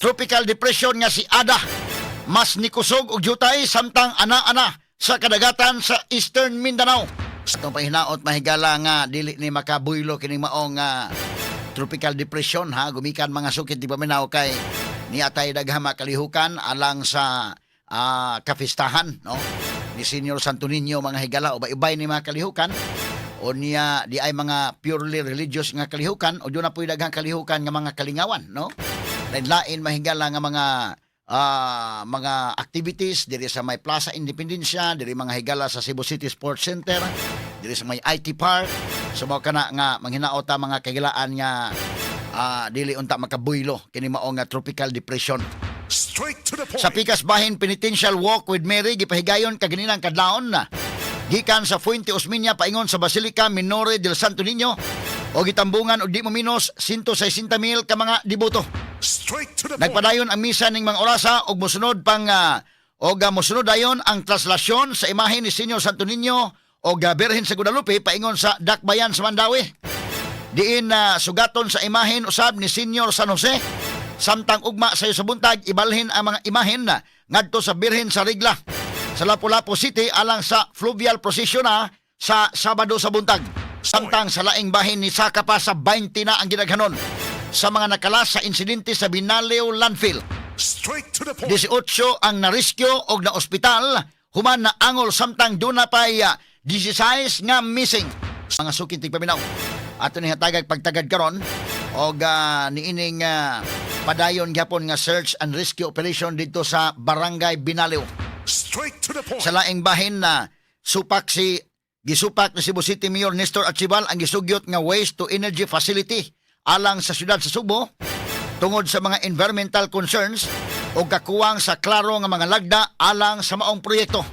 Tropical depression nga si Ada mas nikusog og jutay samtang ana-ana sa kadagatan sa Eastern Mindanao. Atong pahinaot, mahigala, nga dili ni makabuylo kining maong tropical depression ha, gumikan mga suki tigpaminaw, kay niatay daghang kalihukan alang sa kapistahan, no, ni Senior Santo Niño, mga higala. Ubay-ubay ni mga kalihukan o niya di ay mga purely religious nga kalihukan o duna po'y daghang kalihukan nga mga kalingawan, no, lain-lain, mahigala, nga mga activities diri sa may Plaza Independencia diri, mga higala, sa Cebu City Sports Center diri sa may IT Park. So mao kana nga manghinaot ta, mga kahigalaan, nga dili unta makabuylo kini mao nga tropical depression. Straight to the point. Sa pikas bahin, penitential walk with Mary gipahigayon kaganinang kadlawon na gikan sa Fuente Osmeña paingon sa Basilica Minore del Santo Niño o gitambungan og di mo minos 160,000 ka mga deboto. Straight to the point. Nagpadayon ang misa ning mga orasa og mosunod pang og mosunod dayon ang traslasyon sa imahe ni Senyor Santo Niño og Birhen sa Guadalupe paingon sa Dakbayan sa Mandaue. Diin na sugaton sa imahen usab ni Senyor San Jose, samtang ugma sayo sa buntag ibalhin ang mga imahen na ngadto sa Birhen sa Regla sa Lapu-Lapu City alang sa fluvial procession na sa Sabado sa buntag. Samtang sa laing bahin, ni saka pa sa 20 na ang gidaghanon sa mga nakalas sa insidente sa Binaliw landfill. Straight to the point. 18 ang narescue og na ospital human na angol, samtang duna pay 16 nga missing. Mga suki tigpaminaw, ato ni hatagag pagtagad karon og niining padayon gyapon nga search and rescue operation dito sa Barangay Binaliw. Straight to the point. Sa laing bahin na supak si gisupak ni Cebu City Mayor Nestor Archival ang gisugyot nga waste to energy facility alang sa syudad sa Sugbo tungod sa mga environmental concerns o kakuwang sa klaro nga mga lagda alang sa maong proyekto.